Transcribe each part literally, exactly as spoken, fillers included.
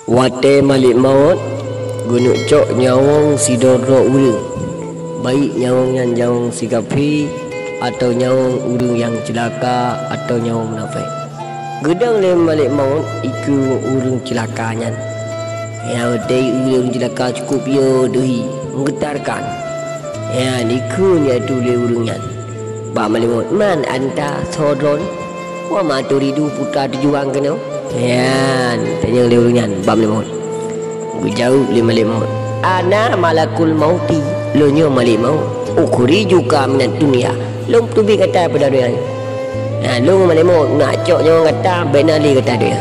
Watée Malek Maut geuneuk cok nyawöng sidroe-droe ureuëng, baik nyawöng nyan nyawöng si kafé, atawa nyawöng ureuëng nyang ceulaka, atawa nyawöng munafék. Geudong lé Malek Maut ikeue ureuëng ceulaka nyan. Nyang watée ureuëng ceulaka cukôp yo deuhi, meugetarkan. Nyan ikeue nyan teuh lé ureuëng nyan bak Malek Maut, "Man anta, soe droe?" "Wa ma turidu, peue tujuan keunoe?" Nyan tanyong lé ureuëng nyan bak Malek Maut. Geujaweueb lé Malek Maut, "Ana malakul mauti, lôn nyoe Malek Maut. Ukhrijuka minad dunya, lôn peuteubiet gata bak donya nyoe. Nah, lôn Malek Maut nak cok nyawöng gata, bék na lé gata donya.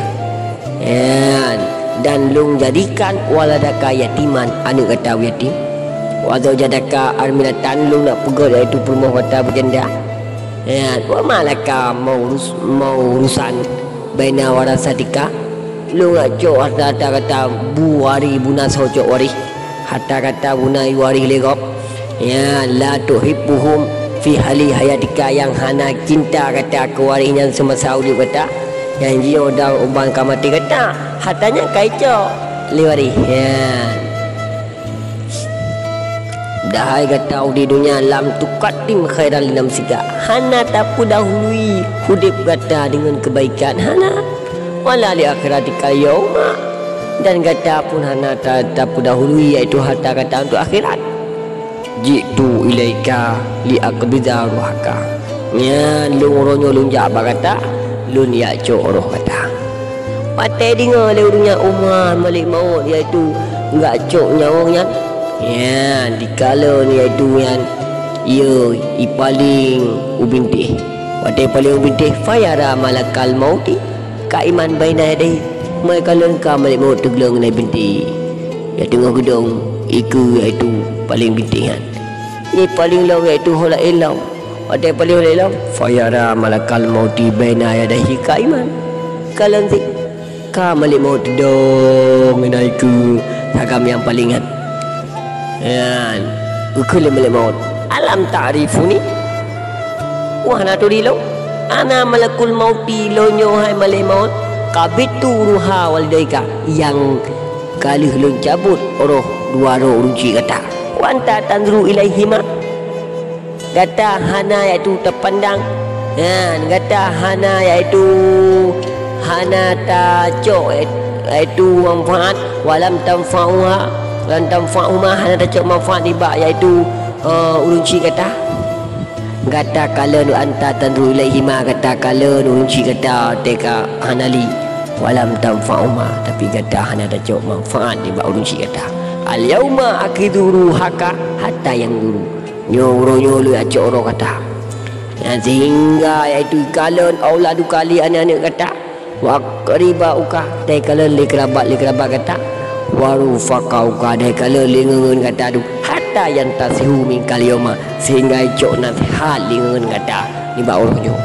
Nyan, dan lôn jadikan waladaka yatiman, aneuëk gata yatim. Wa zaujataka armilatan, lôn nak peugöt yaitu peurumoh gata beujanda. Nyan, wa ma laka maurus-, maurusan baina warasatika, lôn nak cok hareuta gata bu waréh, buna soe cok waréh. Hareuta gata buna waréh lé gob. Nyan, la tuhibbuhum fi hali hayatika, nyang hana cinta gata keu waréh nyan seumasa udeb gata. Nyan jinoe dan uban ka maté gata, hareuta nyan ka icok lé waréh." Nyan. Padahai gata udeb donya, lam tuqaddim khairan li nafsika, hana tapeudahului udeb gata deungon keubaikan, hana. Wala li akhiratika yauma, dan gata pun hana ta-, tapeudahului yaitu hareuta gata untuk akhirat. Ji'tu ilaika li aqbidha ruhaka. Nyan lôn uroe nyoe lôn jak bak gata, lôn jak cok roh gata. Watée deungoe lé ureuëng nyan umat Malek Maut yaitu geujak cok nyawöng nyan, nyan dikalon yaitu nyan, yo, ipaleng u bintéh. Watée paleng u bintéh, fayara malakal mauti qaiman baina yadaihi. Meukalon ka Malek Maut teugleng ngon bintéh. Nyang teungoh geudong ikeue yaitu paleng bintéh nyan. Ipaleng lom yaitu ho laén lom. Watée paleng ho laén lom, fayara malakal mauti baina yadaihi qaiman. Kalon cit ka Malek Maut teudong ngon ikeue sagam nyang paleng nyan. Nyan, geukheun lé Malek Maut, "Alam ta'rifuni? Wah, hana turi lôn? Ana malakul mauti, lôn nyoe hai Malek Maut, qabidtu ruha walidaika, nyang ka lheueh lôn cabot roh dua droe ureuëng chik gata. Wa anta tanzuru ilaihima." Gata hana yaitu tapandang, nyan, gata hana yaitu hana tacok yaitu manfaat, walam tanfa'uha, walam tanfa'uhuma, hana tacok manfaat nibak yaitu, eh, ureuëng chik gata. Gata kalon, anta tanzuru ilaihima, gata kalon ureuëng chik gata teuka hana li, walam tanfa'uhuma, tapi gata hana tacok manfaat nibak ureuëng chik gata. Al yauma akhidhu ruhaka hatta yanzuru. Nyoe uroe nyoe lôn jak cok roh gata. Nyan sehingga yaitu ikalon auladuka lé aneuëk-aneuëk gata, wa aqribauka, dan ikalon lé keurabat-keurabat gata, wa rufaqauka, dan ikalon lé ngeungeuen gata dum, hatta yantasihu minkal yauma, sehingga icok naseuhat lé ngeungeuen gata nibak uroe nyoe.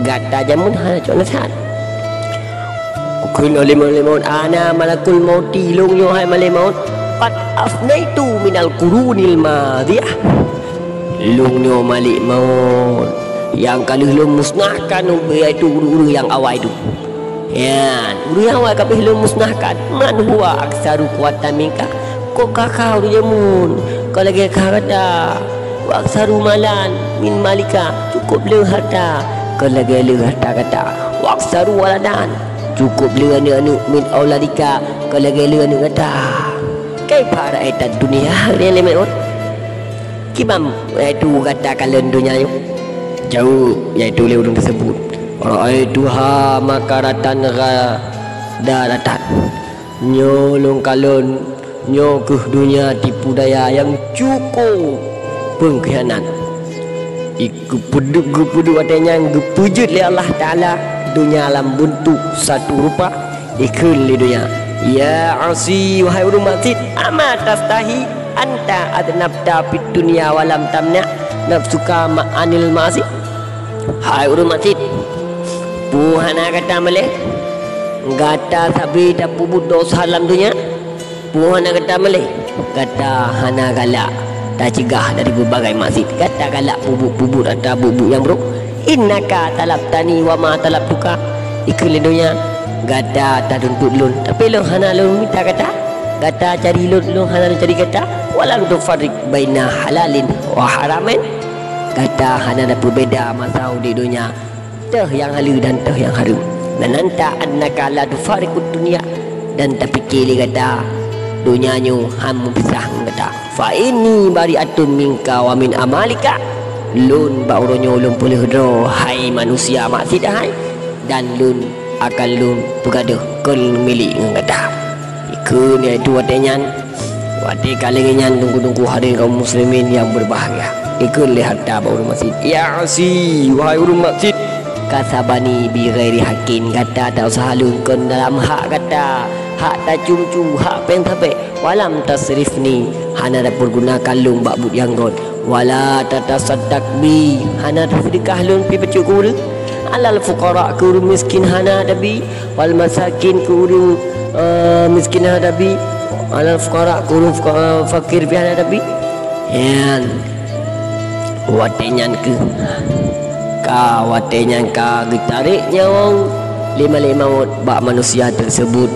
Gata jameun hana cok naseuhat. Geukheun lé Malek Maut, "Ana malakul mauti, lôn nyoe hai Malek Maut, qad afnaitu minal qurunil madiyah. Lôn nyoe Malek Maut nyang ka lheueh lôn musnahkan yaitu ureuëng-ureuëng nyang awai tu. Nyan, ureuëng nyang awai ka lheueh lôn musnahkan. Man huwa aktsaru quwwatan minka? Kok ka kha ureuëng jameun ka lagée kha gata? Wa aktsaru malan min malika, cukôp le hareuta ka lagée le hareuta gata. Wa aktsaru waladan, cukôp le aneuëk-aneuëk min auladika ka lagée le aneuëk gata. Kaifa ra'aitad dunya?" Lé Malek Maut, "Kiban yaitu gata kalon donya nyoe?" Jaweueb yaitu lé ureuëng teuseubut, "Ra'aituha makaratan ghadaratan." Nyoe lôn kalon, nyoe kheueh donya tipu daya nyang cukôp peungkhianat. Geupeudeuh-geupeudeuh watée nyan geupeujeuet lé Allah Taala donya lam beuntuk satu rupa, ikheun lé donya, "Ya asi, wahai ureuëng maksiet, ama tastahi anta adnabta fid dunya walam tamna nafsuka ma anil ma'asi?" Hai ureuëng maksiet, peue hana gata malée? Gata sabe tapeubuet desya lam donya? Peue hana gata malée? Gata hana galak tacegah dari berbagai maksiet. Gata galak peubuet-peubuet atra buet-buet nyang brok. Innaka talabtani wa ma talabtuka. Ikheun lé donya, Gata tatuntut lôn, tapi lôn hana lôn mita gata. Gata cari lôn, lôn hana lôn cari gata. Walam tufarriq baina halalin wa haramin. Gata hana tapeubeda masa udeb donya, teuh nyang haleue dan teuh nyang hareuem. Zananta annaka la tufariqud dunya, dan tapike lé gata donya nyoe han meupisah ngon gata. Fa inni bari'atun minka wa min amalika. Lôn bak uroe nyoe lôn peuleueh droe, hai manusia maksiet hai, dan lôn akan lôn peugadôh kon milék ngon gata. Ikheun, yaitu watée nyan, watée ka lagée nyan, teungku-teungku hadirin kaum muslimin nyang berbahagia, ikheun lé hareuta bak ureuëng maksiet, "Ya akhi, wahai ureuëng maksiet, kasabani bi ghairi haqqin, gata tauseuha lôn kon dalam hak gata, hak tacum-cum, hak péng sabée, walam tasrifni, hana tapeurgunakan lôn bak buet nyang göt, wala tatasaddaq bi, hana taseudeukah lôn pih bacut keu ureuëng, alal fuqara, keu ureuëng miskin hana tabi, wal masakin, keu ureuëng, eh, miskin hana tabi, alal fuqara, keu ureuëng fuqa-, fakir pih hana tabi." Nyan, watée nyan kheueh ka, watée nyan ka geutarek nyawöng lé malaikat maut bak manusia teuseubut.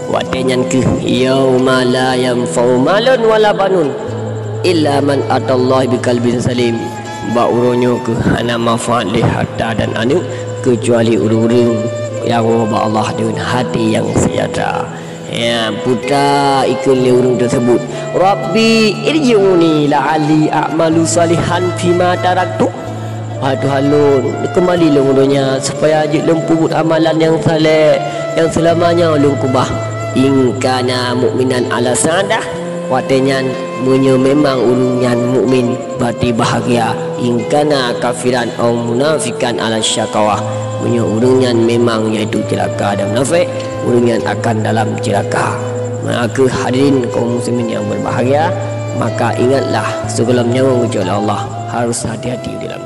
Watée nyan kheueh, "Yauma la yanfa'u malun wala banun, illa man atallaha biqalbin salim." Bak uroe nyoe kheueh hana manfaat lé hareuta dan aneuëk, keucuali ureuëng-ureuëng nyang woe bak Allah deungon hati nyang seujahteura. Ya, peue ta ikheun lé ureuëng teuseubut, "Rabbi irji'uni la'alli a'malu salihan fima taraktu." Wahai Tuhan lôn, keumbali lôn u donya, supaya jeuet lôn peubuet amalan nyang saleh, nyang seulama nyoe lôn keubah. In kana mu'minan ala sa'adah, watée nyan, meunyoe memang ureuëng nyan mukmin, berarti bahagia. In kana kafiran au munafikan ala syakawah, meunyoe ureuëng nyan memang yaitu ceulaka dan munafék, ureuëng nyan akan dalam ceulaka. Maka hadirin kaum muslimin yang berbahagia, maka ingatlah, sigohlom nyawöng geucok lé Allah, harus hati-hati dalam